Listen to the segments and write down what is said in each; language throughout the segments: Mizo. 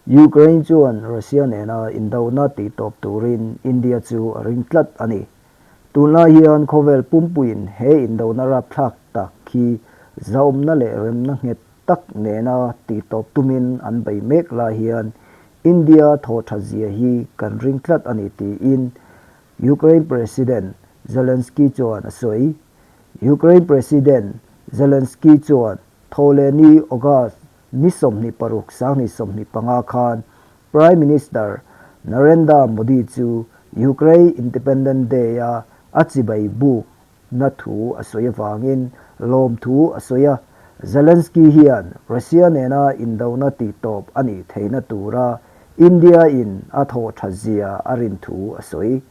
Ukraine chuan Russia nena indona tihtawp turin India chu a ring tlat a ni. Tunlai hian khawvel pumpuiin he indona rapthlak tak hi zahawmna leh remna nghet tak nena tihtawp tumin an bei mek lai hian India thaw that zia hi kan ring tlat a ni tiin Ukraine President Zelensky chuan a sawi. Ukraine President Zelensky chuan Thawhlehni August ni 26 2025 khan Prime Minister Narendra Modi chu Ukraine Independent Day-a a chibai buk na thu a sawi avangin lawmthu a sawi a, Zelensky hian Russia nena indona tihtawp a nih theihna tura India-in a thawh that zia a rin thu a sawi.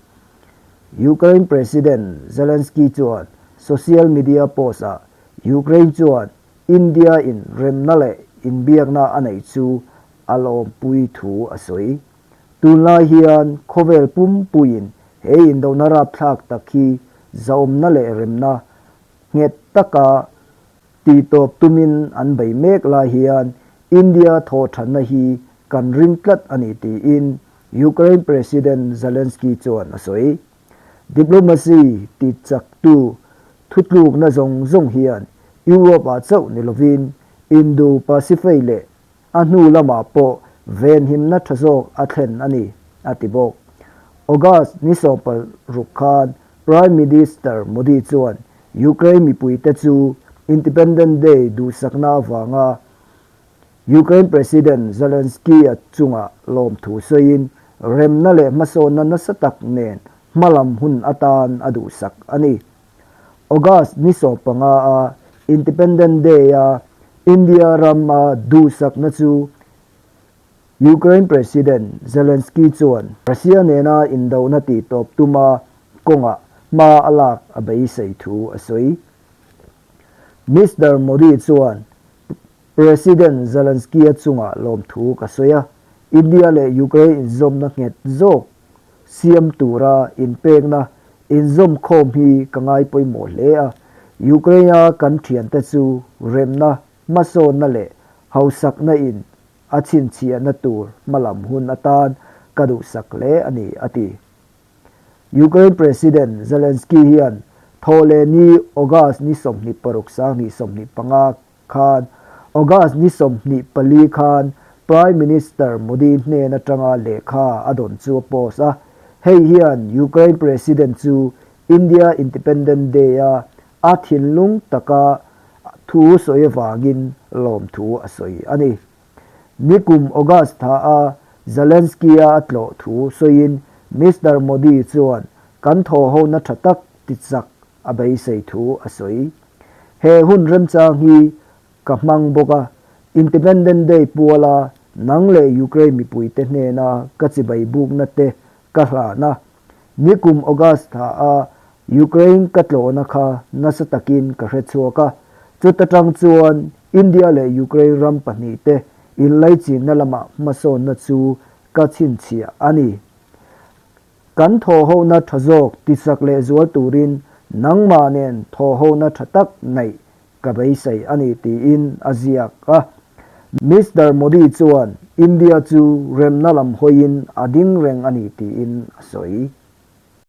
Ukraine President Zelensky chuan social media post-ah Ukraine chuan India-in remna leh inbiakna a neih chu a lawmpui thu a sawi. Tunlai hian khawvel pumpuiin he indona rapthlak tak hi zahawmna leh remna nghet taka tihtawp tumin an bei mek lai hian India thawhthatna hi kan ring tlat a ni tiin Ukraine President Zelensky chuan a sawi. Diplomacy ti chaktu thutlukna zawng zawng hian Europe-ah chauh ni lovin Indo-Pacific leh a hnu lamah pawh venhimna tha zawk a thlen a ni, a ti bawk. August ni 16 khan Prime Minister Modi chuan Ukraine mipuite chu Independent Day duhsakna avanga Ukraine President Zelensky-a chunga lawmthu sawiin remna leh hmasawnna nasa tak nen hmalam hun atan a duhsak a ni. August ni 15 a Independent Day-a India rama duhsakna chu Ukraine President Zelensky chuan Russia nena indona tihtawp tuma kawngah hma a lak a beisei thu a sawi. Mister Modi chuan President Zelensky-a chungah lawmthu ka sawi a, India leh Ukraine inzawmna nghet zawk siam tura inpekna inzawm khawm hi ka ngai pawimawh hle a, Ukraine-a kan thiante chu remna, hmasawnna leh hausakna in a chhinchhiahna tur hmalam hun atan ka duhsak hle a ni, a ti. Ukraine President Zelensky hian Thawhlehni August ni 26 2025 khan August ni 24 khan Prime Minister Modi hnen atanga lehkha a dawn chu a post a, hei hian Ukraine President chu India Independent Day-a a thinlung taka thu sawi avangin lawmthu a sawi a ni. Nikum August tha a Zelensky-a a tlawh thu sawiin Mister Modi chuan kan thawhhona tha tak ti chak a beisei thu a sawi. He hun remchang hi ka hmang bawk a, Independent Day puala nang leh Ukraine mipuite hnena ka chibai bukna te ka hlan a. Nikum August tha a Ukraine ka tlawhna kha nasa takin ka hre chhuak a, chuta tang chuan India leh Ukraine ram pahnihte inlaichinna lamah hmasawnna chu ka chhinchhiah a ni. Kan thawhhona tha zawk tichak leh zual turin nangmah nen thawhhona tha tak neih ka beisei a ni tiin a ziak a. Mister Modi chuan India chu remna lam hawiin a ding reng a ni tiin a sawi.